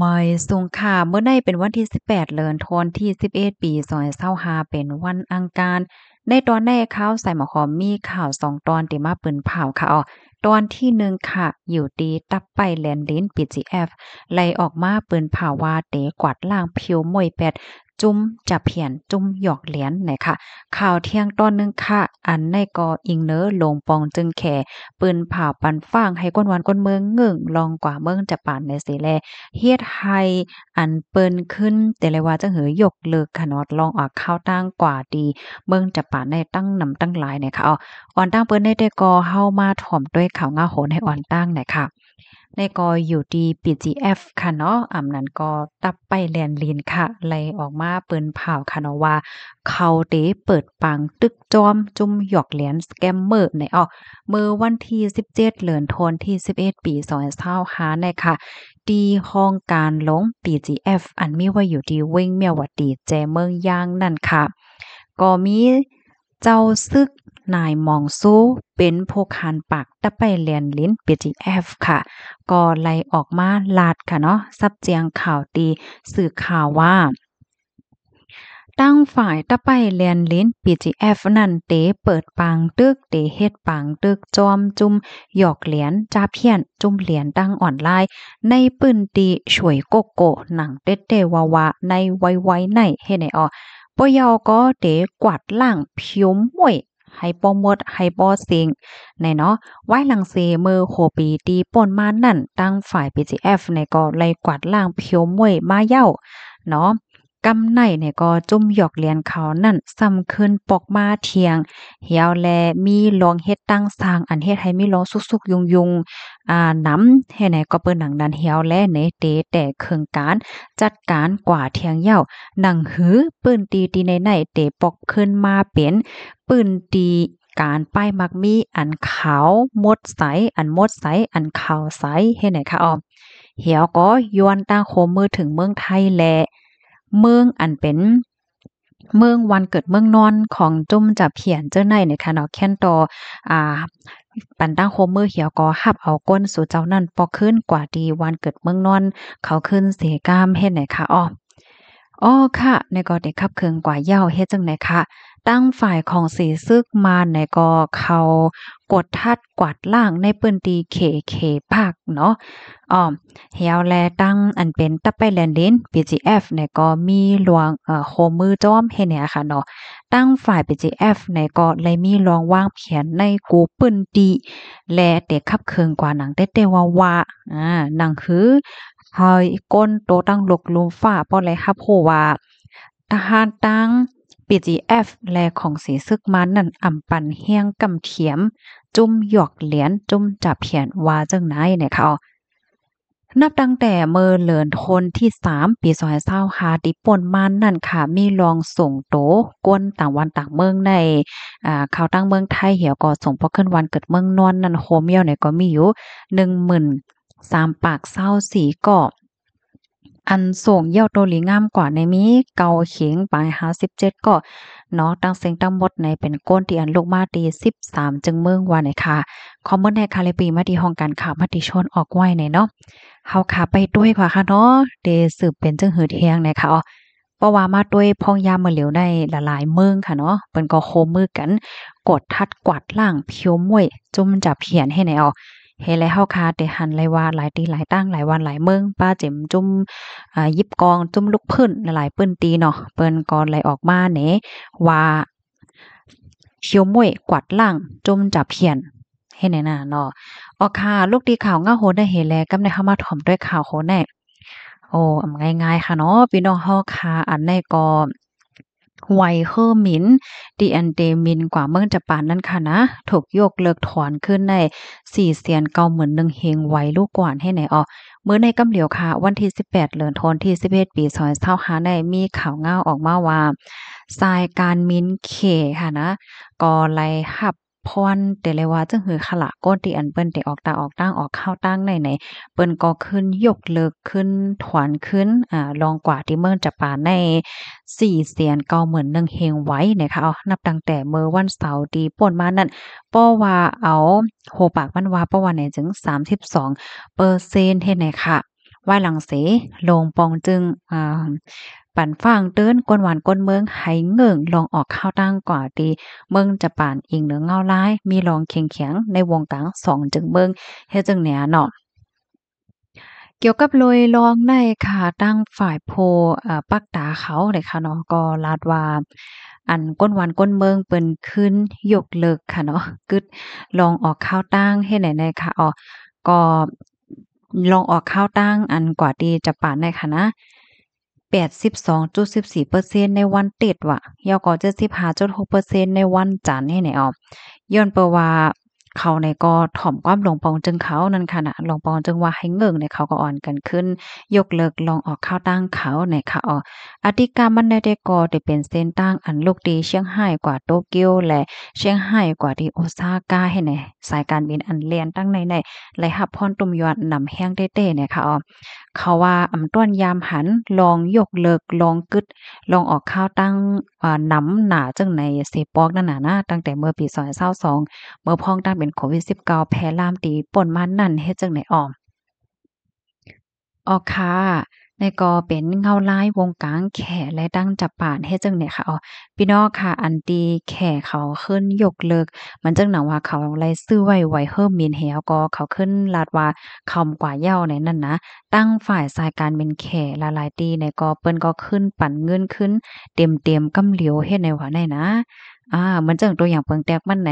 ມາຍສຸງຄ່າ ມື້ໃນເປັນວັນທີສິບແປດ ເດືອນທັນວາ ປີສອງພັນຊາວຫ້າ ເປັນວັນອັງຄານ. ໃນຕອນໃນຂ່າວສາຍໝາກຫອມ ມີຂ່າວສອງຕອນທີ່ມາປຶ້ນເຜົາຄ່ະເນາະ. ຕອນທີໜຶ່ງຄ່ະ ຢູ່ທີ່ຕັບໄປແລນລິນ ບີຈີເອັຟ ໄລ່ອອກມາປຶ້ນເຜົາວ່າ ເຕກວາດລ້າງຜິວມວຍແປດ ຈຸ້ມຈາພຽນ ຈຸ້ມຢອກຫຼຽນນະຄ່ະ. ຂ່າວທ່ຽງຕອນໜຶ່ງຄ່ະ ອັນໃນກໍອີງເນີ ໂລງປ່ອງຈຶງແຂ ປຶ້ນເຜົາປັນຟາງໃຫ້ຄົນບ້ານຄົນເມືອງງຶ້ງລອງກວ່າເມືອງຈະປານໃນເສແລ ເຮັດໃຫ້ອັນເປີ້ນຂຶ້ນ ແຕ່ລະວ່າຈັ່ງເຫີຍົກເລີກຂະໜອດລອງອອກຂ່າວຕ່າງກວ່າທີ່ເມືອງຈະປານໃນຕັ້ງນຳຕັ້ງຫຼາຍນະຄ່ະ. ເອົາ ອອນຕັ້ງເປີ້ນໃນແຕ່ກໍເຮົາມາຖ່ອມດ້ວຍຂ່າວງາວໂຫນໃຫ້ອອນຕັ້ງນະຄ່ະ. ໃນກໍຢູ່ທີ່ ບີຈີເອັຟ ຄ່ະເນາະ ອຳນັ້ນກໍຕັບໄປແລນລິນຄ່ະ ໄລ່ອອກມາປຶ້ນເຜົາຄ່ະເນາະວ່າ ເຂົາເຕເປີດປາງຕຶກຈອມຈຸ້ມຢອກຫຼຽນສະແກມເມີນະເນາະ. ມື້ວັນທີສິບເຈັດ ເດືອນທັນວາ ປີສອງພັນຊາວຫ້ານະຄ່ະ ທີ່ຫ້ອງການຫຼວງ ບີຈີເອັຟ ອັນມີໄວ້ຢູ່ທີ່ເວັງມຽວວະຕີ ແຈເມືອງຢາງນັ້ນຄ່ະ ກໍມີ ເຈົ້າຊຶກນາຍມອງຊູ ເປັນຜູ້ຂານປາກຕະໄປແລນລິນ ບີຈີເອັຟ ຄ່ະ ກໍໄລ່ອອກມາລາດຄ່ະເນາະ ສັບແຈງຂ່າວທີ່ສື່ຂ່າວວ່າ ທາງຝ່າຍຕະໄປແລນລິນ ບີຈີເອັຟ ນັ້ນ ເຕເປີດປາງຕຶກ ເຕເຮັດປາງຕຶກຈອມຈຸ້ມຢອກຫຼຽນ ຈາພຽນ ຈຸ້ມຫຼຽນທາງອອນລາຍ ໃນພື້ນທີ່ສວຍໂກໂກ ໜັງເຕັດເຕວາວາ ໃນໄວໆໃນເຮັດໃນອອກ ບໍ່ເຍົາກໍເຕກວາດລ້າງຜິວມວຍໃຫ້ບໍ່ໝົດໃຫ້ບໍ່ສິ້ງແນ່ເນາະ. ວາຍຫຼັງເສ ເມື່ອຫົວປີທີ່ປົນມານັ້ນ ທາງຝ່າຍ ບີຈີເອັຟ ນີ້ກໍໄດ້ກວາດລ້າງຜິວມວຍມາເຍົາເນາະ. ກຳໄນນີ້ກໍຈຸ້ມຢອກຫຼຽນເຂົານັ້ນ ຊ້ຳຄືນປອກມາທ່ຽງ ແລ້ວແລະມີລອງເຮັດຕັ້ງສ້າງ ອັນເຮັດໃຫ້ມີລອງສຸກໆຍຸງໆ ອາ ນຳ ເຮັດໃຫ້ກໍເປີນໜັງນັ້ນແລ້ວແລະ ໃນເຕແຕ່ເຄື່ອງການຈັດການກວ່າທ່ຽງເຍົາ ໜັງຫື ພື້ນທີ່ທີ່ໃນໃນເຕປອກຄືນມາເປັນພື້ນທີ່ການປ້າຍມັກມີ ອັນຂາວໝົດໃສ ອັນໝົດໃສ ອັນຂາວໃສ ເຮັດໃນຄະອອມ ແລ້ວກໍຍ້ອນຕັ້ງໂຄມມືເຖິງເມືອງໄທ ແລະ ເມືອງອັນເປັນ ເມືອງບ້ານເກີດເມືອງນອນຂອງຈຸ້ມຈາພຽນເຈົ້າໃນນະຄະເນາະ ແຄ້ນຕໍ່ ອາ ປັນຕັ້ງໂຄມມື ແລ້ວກໍຮັບເອົາກົ້ນສູ່ເຈົ້ານັ້ນປອກຄືນກວ່າທີ່ບ້ານເກີດເມືອງນອນເຂົາຄືນເສກາມ ເຮັດໃນຄະອອມ. ອໍ ຄະ ໃນກໍໄດ້ຂັບເຄື່ອນກວ່າເຍົາ ເຮັດຈັ່ງໃດຄະ ຕັ້ງຝ່າຍຂອງສີຊຶກມານໃນກໍເຂົາກົດທັດກວາດລ້າງໃນພື້ນທີ່ເຂ ເຂພາກເນາະ ອອມ ແລ້ວແລະ ຕັ້ງອັນເປັນຕະໄປແລນລິນ ບີຈີເອັຟ ໃນກໍມີລວງ ເອີ ໂຄມມືຈອມ ເຮັດໃນອາຄານເນາະ ຕັ້ງຝ່າຍ ບີຈີເອັຟ ໃນກໍໄດ້ມີລວງວາງແຜນໃນກູພື້ນທີ່ ແລະ ໄດ້ຂັບເຄື່ອນກວ່າໜັງແຕ່ແຕ່ວ່າວ່າ ອາ ໜັງຫື ໃຫ້ກົ້ນໂຕຕັ້ງລຸກລຸມຟ້າ ເພາະໄດ້ຮັບຮູ້ວ່າ ທະຫານຕັ້ງ ບີຈີເອັຟ ແລະ ຂອງສີຊຶກມານນັ້ນ ອຳປັນແຮງກຳຖຽມ ຈຸ້ມຢອກຫຼຽນ ຈຸ້ມຈາພຽນ ວ່າຈັ່ງໃດນະຄະ. ນັບຕັ້ງແຕ່ເມື່ອເດືອນທັນວາທີສາມ ປີສອງພັນຊາວຫ້າ ທີ່ປົນມານັ້ນຄະ ມີລອງສູງໂຕຄົນຕ່າງບ້ານຕ່າງເມືອງໃນ ອາ ເຂົ້າຕັ້ງເມືອງໄທ ແລ້ວກໍສົ່ງພວກຂຶ້ນບ້ານເກີດເມືອງນອນນັ້ນ ໂຮມແລ້ວໃນກໍມີຢູ່ ໜຶ່ງໝື່ນສາມປາກຊາວສີ່ ກໍ ອັນສົ່ງເຍົາໂຕລີງາມກວ່າໃນມີເກົ້າເຄງປາຍຫ້າສິບເຈັດກໍເນາະ ທັງເສັງທັງໝົດໃນເປັນຄົນທີ່ອັນລຸກມາທີ່ສິບສາມຈຶງເມືອງວ່າໃນຄະ. ຄອມເມີນໃນຄະ ແລະ ປີມາທີ່ຫ້ອງການຂ່າວມະຕິຊົນອອກໄວ້ໃນເນາະ ເຮົາຄະໄປດ້ວຍກວ່າຄະເນາະ ເດສືບເປັນຈັ່ງຫືດແຮງໃນຄະ ເພາະວ່າມາດ້ວຍພອງຍາມມື້ຫຼຽວໃນຫຼາຍໆເມືອງຄະເນາະ ເພິ່ນກໍໂຄມມືກັນ ກົດທັດກວາດລ້າງຜິວມວຍ ຈຸ້ມຈາພຽນ ເຮັດໃນອອກ ເຮັດໃຫ້ເຮົາຄະໄດ້ຫັນໄດ້ວ່າ ຫຼາຍທີ່ຫຼາຍຕ່າງ ຫຼາຍວັນຫຼາຍເມືອງ ປາເຈັມຈຸ້ມ ອາ ຫຍິບກອງ ຈຸ້ມລູກພື້ນ ຫຼາຍໆພື້ນທີ່ເນາະ ເພິ່ນກໍໄດ້ອອກມາແນວ່າ ຜິວມວຍກວາດລ້າງ ຈຸ້ມຈາພຽນ ເຮັດແນວນັ້ນເນາະ. ອອກຄ່າ ລູກທີ່ຂ່າວງາວໂຫນແດ່ເຮັດແລ້ວ ກັບໃນເຮົາມາຖ່ອມດ້ວຍຂ່າວໂຫນແດ່. ໂອ້ ອຳງ່າຍໆ ຄ່ະເນາະ ພີ່ນ້ອງເຮົາຄ່ະ ອັນໃນກໍ ໄວເຮີມິນ ທີ່ອັນເຕມິນກວ່າເມືອງຈະປານນັ້ນຄ່ະນະ ຖືກຍົກເລີກຖອນຄືນໃນສີ່ແສນເກົ້າໝື່ນໜຶ່ງເຮງໄວລູກກວານ ເຮັດໃນອອກ. ມື້ໃນກຳຫຼຽວຄ່ະ ວັນທີສິບແປດ ເດືອນທັນວາທີສິບເອັດ ປີສອງພັນຊາວຫ້າ ໃນມີຂ່າວງາວອອກມາວ່າ ສາຍການບິນເຂຄ່ະນະ ກໍໄດ້ຮັບ ພອນ ແຕ່ລະວ່າຈັ່ງຫືຄະລະ ກ່ອນທີ່ອັນເພິ່ນໄດ້ອອກຕາອອກຕ່າງອອກຂ່າວຕ່າງໃນ ໃນ ເພິ່ນກໍຂຶ້ນຍົກເລີກ ຂຶ້ນຖອນຄືນ ອາ ລອງກວ່າທີ່ເມືອງຈະປານໃນສີ່ແສນເກົ້າໝື່ນໜຶ່ງເຮງໄວນະຄະ. ເອົາ ນັບຕັ້ງແຕ່ມື້ວັນເສົາທີ່ປົນມານັ້ນ ເພາະວ່າເອົາຫົວປາກມັນວ່າ ເພາະວ່າໃນຈຶ່ງສາມສິບສອງເປີເຊັນເຮັດໃນຄະ. ວາຍຫຼັງເສ ໂລງປ່ອງຈຶ່ງ ອາ ປັນຟ້າງເຕືອນກົນບ້ານກົນເມືອງໃຫ້ເງິ້ງລອງອອກຂ່າວຕ່າງກວ່າ ທີ່ເມືອງຈະປານ ອີງເໜືອເງົາລາຍ ມີລອງເຄັ່ງຂຽງໃນວົງກາງສອງຈຶ່ງເມືອງ ເຮັດຈັ່ງແນວເນາະ. ກ່ຽວກັບໂດຍລອງໃນຄ່ະ ທາງຝ່າຍຜູ້ ເອີ ປັກຕາເຂົາເດ້ຄ່ະເນາະ ກໍລາດວ່າ ອັນ ກົນບ້ານກົນເມືອງເພິ່ນຄືນຍົກເລີກຄ່ະເນາະ ກຶດລອງອອກຂ່າວຕ່າງເຮັດໃນ ໃນຄ່ະ ອໍ ກໍລອງອອກຂ່າວຕ່າງ ອັນ ກວ່າທີ່ຈະປານໃນຄ່ະນະ ແປດສິບສອງຈຸດສິບສີ່ເປີເຊັນໃນວັນຕິດວ່າ ແລ້ວກໍເຈັດສິບຫ້າຈຸດຫົກເປີເຊັນໃນວັນຈັນເຮັດໃນ ອໍ ຍ້ອນເພາະວ່າ ເຂົານີ້ກໍຖ່ອມຄວາມໂລງປ່ອງຈຶ່ງເຂົານັ້ນຄ່ະນະ ໂລງປ່ອງຈຶ່ງວ່າໃຫ້ເງິ້ງນີ້ ເຂົາກໍອ່ອນກັນຂຶ້ນຍົກເລີກລອງອອກຂ່າວຕ່າງເຂົານີ້ຄ່ະ ອໍ ອາທິການມັນແດ່ກໍຈະເປັນເສັ້ນທາງອັນລຸກທີ່ຊຽງໄຮ້ກວ່າໂຕກຽວ ແລະ ຊຽງໄຮ້ກວ່າທີ່ໂອຊາກາເຮັດໃນ ສາຍການບິນອັນແລ່ນຕັ້ງໃນໃນ ໄດ້ຮັບຄວາມທຸ່ມຍອດນຳແຮງແທ້ໆ ນີ້ຄ່ະ ອໍ ເຂົາວ່າອຳຕ້ອນຍາມຫັນລອງຍົກເລີກ ລອງກຶດ ລອງອອກຂ່າວຕັ້ງ ອາ ນຳໜ້າຈັ່ງໃນເສປອກນັ້ນນະ ຕັ້ງແຕ່ເມື່ອປີສອງພັນຊາວສອງ ເມື່ອພ້ອງຕັ້ງເປັນໂຄວິດສິບເກົ້າ ແຜ່ລາມທີ່ພົ້ນມານັ້ນ ເຮັດຈັ່ງໃນ ອໍ ອໍ ຄ່ະ ນີ້ກໍເປັນເງົາລາຍວົງກາງແຂ ແລະ ຕັ້ງຈະປານ ເຮັດຈັ່ງໃດຄ່ະ ອໍ ພີ່ນ້ອງຄ່ະ ອັນທີ່ແຂເຂົາຂຶ້ນຍົກເລີກ ມັນຈັ່ງໜັງວ່າເຂົາໄດ້ຊື້ໄວ້ໄວເຮີມິນ ແລ້ວກໍເຂົາຂຶ້ນລາດວ່າເຂົາກວ່າເຍົາໃນນັ້ນນະ ຕັ້ງຝ່າຍສາຍການບິນແຂຫຼາຍໆທີ່ໃນກໍ ເພິ່ນກໍຂຶ້ນປັນເງິນຂຶ້ນເຕັມໆກຳຫຼຽວ ເຮັດໃນວ່າໃນນະ ອາ ມັນຈັ່ງຕົວຢ່າງເບິ່ງແຕ່ມັນແນ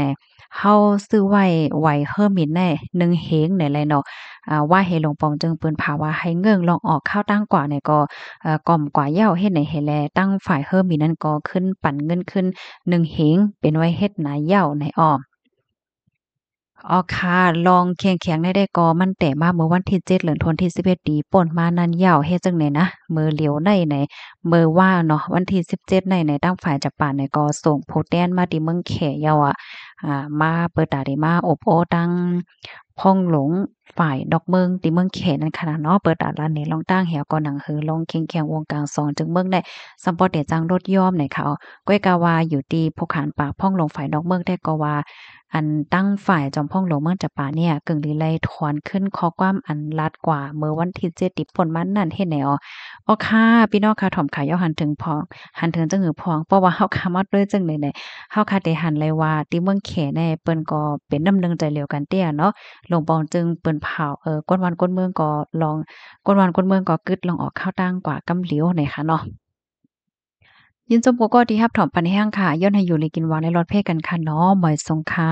ເຮົາຊື້ໄວ້ໄວເຮີມິນແນ ໜຶ່ງເຮງໃນແລເນາະ ອາ ວ່າເຮລົງປອງຈຶ່ງປືນພາວ່າໃຫ້ເງິ້ງລອງອອກຂ່າວຕ່າງກວ່າໃນກໍ ເອີ ກ່ອມກວ່າເຍົາເຮັດໃນເຮແລ ຕັ້ງຝ່າຍເຮີມິນນັ້ນກໍຂຶ້ນປັນເງິນຂຶ້ນໜຶ່ງເຮງ ເປັນໄວ້ເຮັດນາເຍົາໃນ ອໍ ອໍ ຄ່ະ ລອງແຂງໆໃນໄດ້ກໍມັນແຕ່ມາເມື່ອວັນທີເຈັດ ເດືອນວັນທີສິບເອັດ ທີ່ພົ້ນມານັ້ນເຍົາ ເຮັດຈັ່ງໃດນະ ມື້ຫຼຽວໃນໃນ ເມື່ອວານເນາະ ວັນທີສິບເຈັດໃນໃນ ທາງຝ່າຍຈະປານໃນກໍສົ່ງຜູ້ແທນມາທີ່ເມືອງແຂເຍົາ ອາ ມາເປີດຕາໄດ້ມາອົບໂອ້ທາງ ພອງຫຼວງຝ່າຍນອກເມືອງ ທີ່ເມືອງແຂນັ້ນຄ່ະນະເນາະ ເປີດຕະຫຼາດໃນລອງຕັ້ງແລ້ວກໍໜັງເຮີລອງແຂ່ງແຂ່ງວົງກາງສອງຈຶ່ງເມືອງໄດ້ ສຳປອດແຕ່ຈັ່ງລົດຍ້ອມໃນເຂົາ ກ້ອຍກະວ່າຢູ່ທີ່ພູຄານປາກພອງຫຼວງຝ່າຍນອກເມືອງແທ້ກໍວ່າ ອັນ ຕັ້ງຝ່າຍຈອມພອງຫຼວງເມືອງຈຳປາເນ່ຍ ກຶ່ງລີໄລທອນຂຶ້ນຂໍ້ຄວາມອັນລາດກວ່າເມື່ອວັນທີເຈັດທີ່ພົ້ນມານັ້ນເຮັດແນວ ອໍ ອໍ ຄ່ະ ພີ່ນ້ອງຄ່ະ ຖອມຂາວເຍົາຫັນເຖິງພອງ ຫັນເຖິງຈັ່ງຫືອພອງ ເພາະວ່າເຮົາຄາມາດ້ວຍຈັ່ງໃດແດ່ ເຮົາຄາໄດ້ຫັນໄລວ່າ ທີ່ເມືອງແຂແນ່ ເພິ່ນກໍເປັນນ້ຳໜຶ່ງໃຈລຽວກັນເຕ້ເນາະ ລົງປອງຈຶ່ງເພິ່ນເຜົາ ເອີ ກົນບ້ານກົນເມືອງກໍລອງ ກົນບ້ານກົນເມືອງກໍກຶດລອງອອກຂ່າວຕ່າງກວ່າກຳຫຼຽວໃນຄ່ະເນາະ ຍິນຊົມຜູ້ກໍທີ່ຮັບຖອມປັນແຮງຄ່ະ ຍ້ອນໃຫ້ຢູ່ດີກິນຫວານ ແລະ ລອດເພກັນຄ່ະເນາະ ໝວຍສົງຄ່ະ.